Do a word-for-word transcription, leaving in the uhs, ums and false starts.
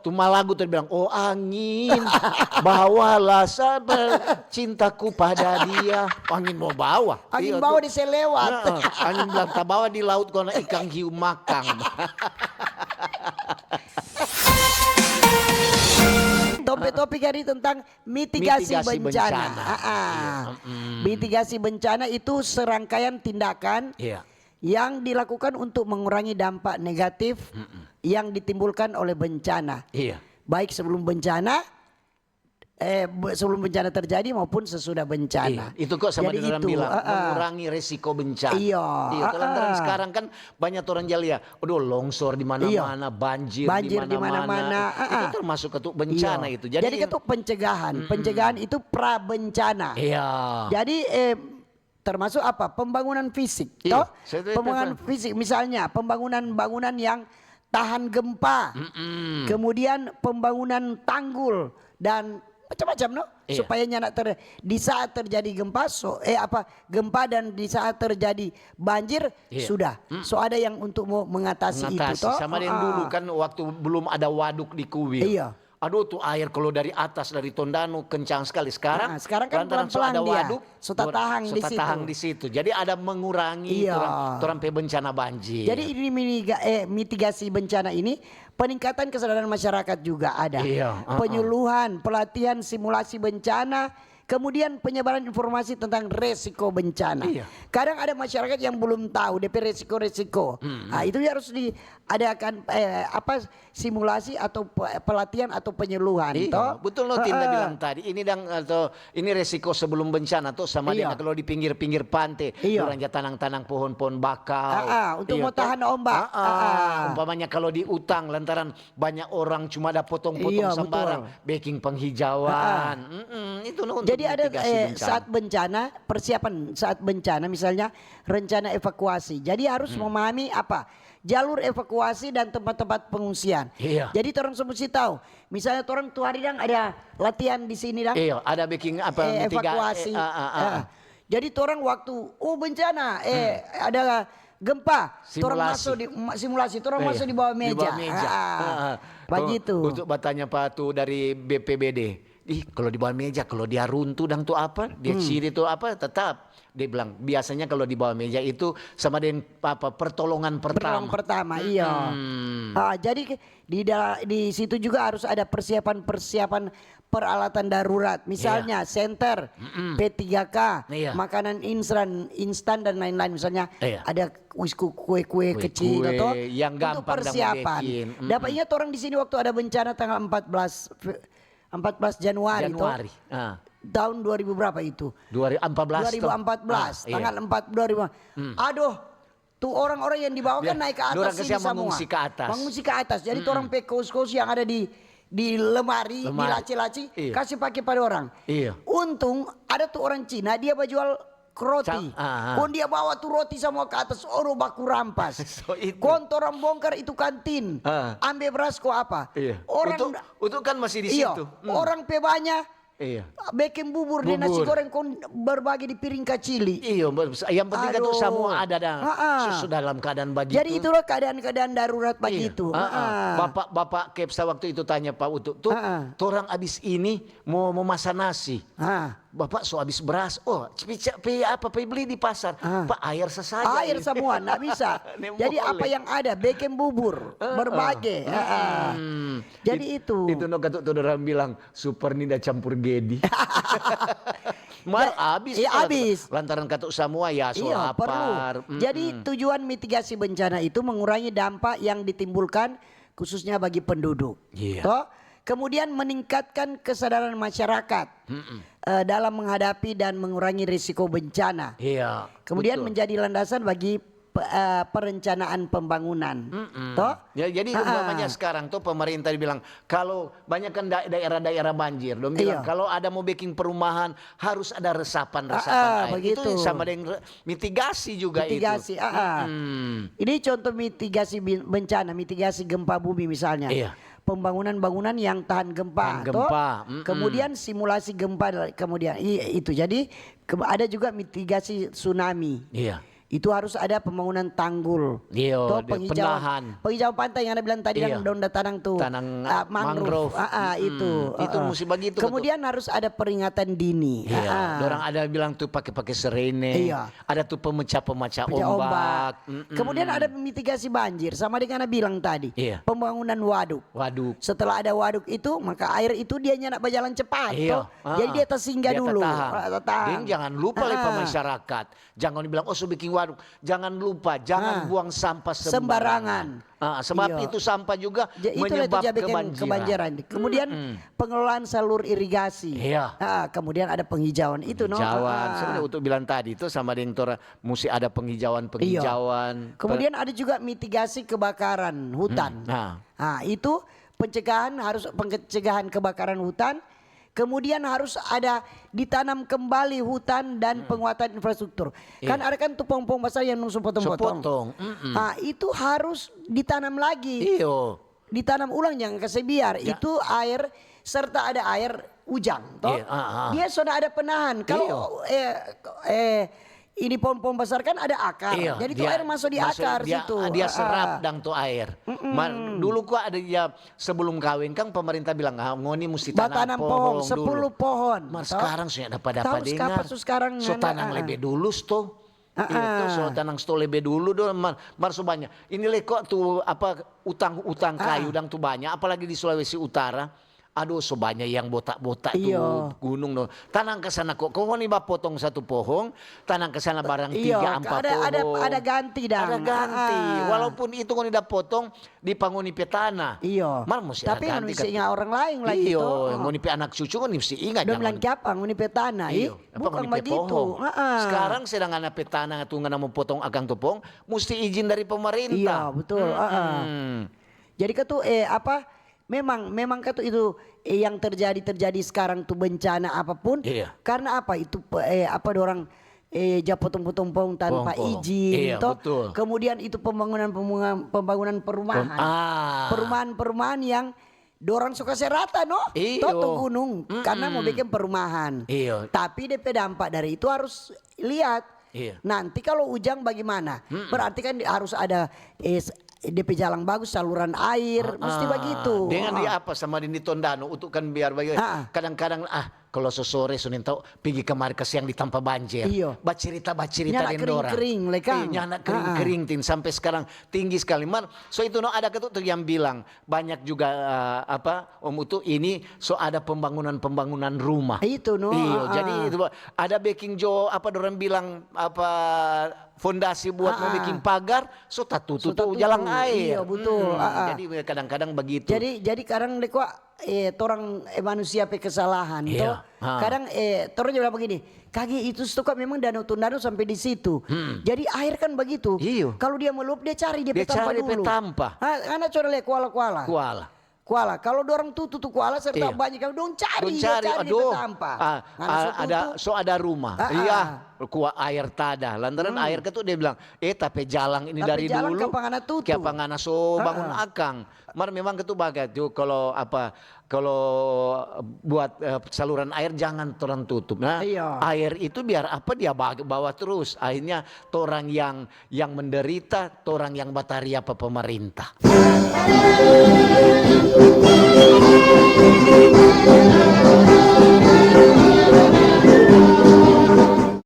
Tu malagu tu bilang, "Oh angin, bawalah sabar cintaku pada dia." Angin mo bawa. Angin Iya, bawa tu. Dia se lewat. Heeh, angin bilang, "Tabawa di laut kona ikang hiu makang." Topik-topik hari tentang mitigasi, Mitigasi bencana. bencana. Ah, ah. Iya, mm-mm. Mitigasi bencana itu serangkaian tindakan Iya. yang dilakukan untuk mengurangi dampak negatif yang ditimbulkan oleh bencana. Iya. Baik sebelum bencana, eh be- sebelum bencana terjadi maupun sesudah bencana. Iya, itu kok sama Jadi dengan orang itu, bilang, ah, ah. mengurangi resiko bencana. Iya, Iya, kalau ah, ah. Sekarang kan banyak orang jalia, aduh, longsor di mana-mana, banjir, Banjir di di mana-mana, mana-mana. ah, Itu ah. termasuk ke tu bencana Iya. itu. Jadi, itu pencegahan. Pencegahan itu pra bencana. Iya. Jadi eh, termasuk apa? Pembangunan fisik, Iya, toh? saya tadi Pembangunan telepon. Fisik, misalnya pembangunan bangunan yang tahan gempa, Mm-mm. kemudian pembangunan tanggul dan macam-macam, no? Iya. Supaya nyanda ter di saat terjadi gempa, so eh apa gempa dan di saat terjadi banjir Iya. Sudah, so ada yang untuk mau mengatasi, itu, Mengatasi. Toh? Sama dengan Ah. Dulu kan waktu belum ada waduk di kuil. Iya. Aduh, tuh air kalau dari atas, dari Tondano kencang sekali. Sekarang, Ah, sekarang kan lantaran so pelan-pelan ada dia. waduk, So tatahang di so situ. Tatahang di situ. Jadi ada mengurangi Iya. Orang, orang pe bencana banjir. Jadi ini miniga- eh, mitigasi bencana ini peningkatan kesadaran masyarakat juga ada. Iya, uh-uh. Penyuluhan, pelatihan, simulasi bencana, kemudian penyebaran informasi tentang resiko bencana. Iya. Kadang ada masyarakat yang belum tahu depe resiko-resiko. Nah, itu harus diadakan eh, apa simulasi atau pe- pelatihan atau penyuluhan. Iya, Toh? Betul lo Tinda Heeh. Bilang tadi. Ini dang atau ini resiko sebelum bencana tuh sama Iya. Dengan kalau di pinggir-pinggir pantai, Iya. Orang ja tanang-tanang pohon-pohon bakau. Ah, ah, untuk Iya, mau toh? Tahan ombak. Ah, ah. Ah, ah. Umpamanya kalau di utang lantaran banyak orang cuma ada potong-potong Iya, sambarang, betul. Bikin penghijauan. Mm-mm, itu no untuk Jadi ada mitigasi eh, bencana. Saat bencana, persiapan saat bencana misalnya rencana evakuasi. Jadi harus memahami apa jalur evakuasi dan tempat-tempat pengungsian. Iya. Jadi torang semua mesti tahu. Misalnya torang tu hari dang ada latihan di sini dang. Iya, ada bikin apa Eh, mitiga- evakuasi. eh, ah, ah, ah. Eh, Jadi torang waktu oh bencana, eh ada gempa, torang Simulasi. Masuk di ma- simulasi, torang Iya, masuk di bawah di meja. bawah meja. Ah, Ah, ah. Begitu. Untuk bertanya Pak tu dari B P B D. Ih, kalau di bawah meja, kalau dia runtuh dang tu apa? Dia Hmm. ciri tu apa? Tetap. Dia bilang, biasanya kalau di bawah meja itu sama dengan apa? Pertolongan pertama. Pertolongan pertama, iya. Hmm. Ah, jadi ke- di dala- di situ juga harus ada persiapan-persiapan peralatan darurat, misalnya senter, P tiga K, Iya. Makanan instan, instan dan lain-lain. Misalnya Iya. Ada wis ku- kue-kue kecil Kue-kue atau yang untuk gampang dong persiapan. Bikin. Mm-mm. Dapat ingat orang di sini waktu ada bencana tanggal empat belas Fe- empat belas Januari, toh? Januari. Ah. Tahun dua ribu berapa itu? Dua ribu empat belas toh? Dua ribu empat belas, Ah, iya. Tanggal empat, dua ribu. Aduh, tuh orang-orang yang dibawa kan Dia- naik ke atas dorang sini kasihan semua. Mengungsi ke atas. Mengungsi ke atas. Jadi orang pe kos-kos yang ada di di lemari, di Lemari. laci-laci, Iya. Kasih pakai pada orang. Iya. Untung ada tuh orang Cina, dia bajual roti. Sa- ah, ah. Kong dia bawa tuh roti semua ke atas, oro baku rampas. So itu. Kong torang bongkar itu kantin. Ah. Ambe beras ko apa? Iya. Orang Untuk, untuk kan masih di Iya, situ. Hmm. Orang pe banya Iya. bikin bubur deng nasi Bubur. Goreng kong berbagi di piring kacili. Iya, ber- yang penting kan tuh Aduh. Semua ada dah. Ha-a. Sudah dalam keadaan begitu. Jadi itulah keadaan-keadaan darurat Iya. begitu. Ha-a. Ha-a. Bapak Bapak Kepsa waktu itu tanya Pak Utuh, tuh Ha-a. torang abis ini mau memasak nasi. Ha. Bapak so abis beras, oh pi, pi apa pi beli di pasar, Ah. Pak air sasaja. Air Ini. semua, nggak bisa. Ini Jadi boleh. Apa yang ada, bikin bubur, Heeh. Berbagi. Heeh. Hmm. Jadi It- itu. Itu no katu tu orang bilang super ni dah campur gedi. Mar Ya, abis iya, kalau abis. Lantaran katu semua ya so Iya, lapar. Perlu. Jadi tujuan mitigasi bencana itu mengurangi dampak yang ditimbulkan khususnya bagi penduduk. Iya. Toh? Kemudian meningkatkan kesadaran masyarakat eh, dalam menghadapi dan mengurangi risiko bencana. Iya. Kemudian Betul. Menjadi landasan bagi pe- eh, perencanaan pembangunan. Toh? Ya, jadi Ah, umpamanya ah. Sekarang tuh pemerintah dibilang kalau banyak kan da- daerah-daerah banjir, dong bilang Iya. Kalau ada mau bikin perumahan harus ada resapan-resapan Ah, ah, air. Begitu. Itu sama dengan re- mitigasi juga Mitigasi, itu. Ah, ah. Mm-mm. Ini contoh mitigasi bin- bencana, mitigasi gempa bumi misalnya. Iya. Pembangunan bangunan yang tahan gempa, Tahan toh? gempa, mm-mm. Kemudian simulasi gempa, kemudian i- itu. Jadi ke- ada juga mitigasi tsunami. Iya. Itu harus ada pembangunan tanggul. Iyo, Toh, di penghijauan, penahan. Penghijauan pantai yang ada bilang tadi, Iyo. yang daun datanang tuh. Tanang, Ah, ah, mangrove. Ah, ah, itu. Mm-mm. Itu Ah, ah. Musti bagitu, Kemudian harus ada peringatan dini. Iya, Ah, ah. Dorang ada bilang tuh pake-pake sirene, Iya. Ada tuh pemecah-pemecah Pecah ombak. ombak. Mm-mm. Kemudian ada mitigasi banjir, sama dengan bilang tadi. Iya. Pembangunan waduk. Waduk. Setelah ada waduk itu, maka air itu dia nyanda bajalan cepat. Iya, Toh. Jadi ah, dia tasinggah dia dulu. tatahan. Ah, tatahan. Deng jangan lupa lei pa Ah, ah. Masyarakat. Jangan bilang, "Oh, su biking waduk." Jangan lupa, jangan Ah. buang sampah Sembarangan. sembarangan. Ah, sebab Iya. itu sampah juga Ja-, itu lei menyebab terjadi kebanjiran. Kebanjiran. Kemudian pengelolaan salur irigasi. Iya. Ah, kemudian ada penghijauan itu, no? Penghijauan. Ah, ah. Sebenarnya untuk bilang tadi itu sama dengan tor musti ada penghijauan, Iya. penghijauan. Kemudian ada juga mitigasi kebakaran hutan. Hmm, nah. Ah, itu pencegahan, harus pencegahan kebakaran hutan. Kemudian harus ada ditanam kembali hutan dan penguatan infrastruktur. Kan Iya. ada kan tu pohong-pohong basar yang dong su potong-potong. Su potong, mm-mm. Ah, itu harus ditanam lagi. Iyo. Ditanam ulang, jangan kase biar. Ya. Itu air serta ada air ujang, toh. Iya, ah, ah. Dia sudah ada penahan. Kalau eh eh ini pohon-pohon besar kan ada akar. Iya, Jadi tu dia air masuk di masuk, akar dia, situ. dia Ah, serap ah. Dang tu air. Ma-, dulu kwa ada dia sebelum kawin kan pemerintah bilang, "Ah, ngoni musti tanam Batanam pohong, pohong, dulu." sepuluh pohon, Mar toh? sekarang su nyanda pa dapa Tahu dengar. kapa su sekarang So ngana, tanang ah, lebe dulu sto. Ah, Iya, tu ah. so tanang sto lebe dulu do mar, mar so banya. Ini lei kwa tu apa utang-utang Ah. kayu dang tu banya, apalagi di Sulawesi Utara. Aduh, so banya yang botak-botak tu Iyo. gunung do. Tanang ke sana kwa. Kong ngoni bapotong satu pohong, tanang ke sana barang Iyo, tiga ampa ada, ada, pohong. ada ganti dang. Ada ganti. Ah, ah. Walaupun itu ngoni da potong di pa ngoni pe tanah. Iyo. Mar musti Tapi ada ngoni ganti musti kan. inga orang lain lagi Iyo, to. ngoni pe anak cucu ngoni musti inga Dong jangan. Bilang kiapa ngoni pe tanah, ih? Iyo, apa Bukan ngoni pe begitu. pohong? Ah, ah. Sekarang sedang ngana pe tanah tu ngana mo potong akang tu pohong, musti izin dari pemerintah. Iya, betul. Ah, ah. Mm-mm. Jadi katu eh apa memang memang katu itu eh, yang terjadi terjadi sekarang tu bencana apapun Iya. Karena apa itu pe- eh, apa dorang eh ja potong-potong pohong tanpa Pohon-pohon. Izin Iya, toh. Betul. Kemudian itu pembangunan pembangunan pembangunan perumahan. Pem- ah. Perumahan-perumahan yang dorang suka serata no Iyo. Toh tu gunung karena mau Mm-mm. Bikin perumahan. Iyo. Tapi D P dampak dari itu harus lihat. Iya. Nanti kalau ujang bagaimana? Berarti kan harus ada eh, D P jalan bagus, saluran air, mesti Ah, begitu. Dengan di Ah. apa sama di Tondano untuk kan biar bagi Ah. kadang-kadang ah kalau sosore sunin tau pigi kemari ke siang ditampa banjir. Iyo. Bacerita bacerita Nyanda deng dorang. kering-kering, le, Kang. Iya, nyanda Ah, ah. Kering-kering tin sampai sekarang tinggi sekali. Mar, so itu no ada ketu tu yang bilang banyak juga eh, apa Om Utu ini so ada pembangunan-pembangunan rumah. Itu no. Iyo, Ah, jadi ah. Itu ada baking jo apa dorang bilang apa fondasi buat Ah, mau ah. bikin pagar, so tatutu So tu tatutu. jalan air. Iya, betul. Mm-mm. Ah, ah. Jadi kadang-kadang begitu. Jadi jadi kadang deh kok eh orang eh, manusia pe kesalahan Iya. toh. Ah. Kadang eh orang juga bilang begini, kage itu stok memang danau Tondano sampai di situ. Jadi air kan begitu. Iyo. Kalau dia meluap dia cari dia, Dia pe tampa cari dia pe dulu. Tampa. Ah, ngana coba lihat kuala-kuala. Kuala. Kuala. Kalau dorang tutu tu kuala serta Iya. banyak kalau dong cari, Dong dia cari, cari dia aduh, pe tampa. ah, Ngana ah, so ada tutu. So ada rumah, Ah, iya, ah. Kua air tada. Lantaran Hmm. air ketu dia bilang, eh tapi jalang ini Tapi dari jalang dulu. Kiapa ngana tutu? Kiapa ngana so Ah, bangun ah. Akang. Mar memang ketu baga tu kalau apa kalau buat eh, saluran air jangan torang tutup. Nah, Iya. Air itu biar apa dia ba- bawa terus. Akhirnya torang yang yang menderita, torang yang bataria pa pemerintah.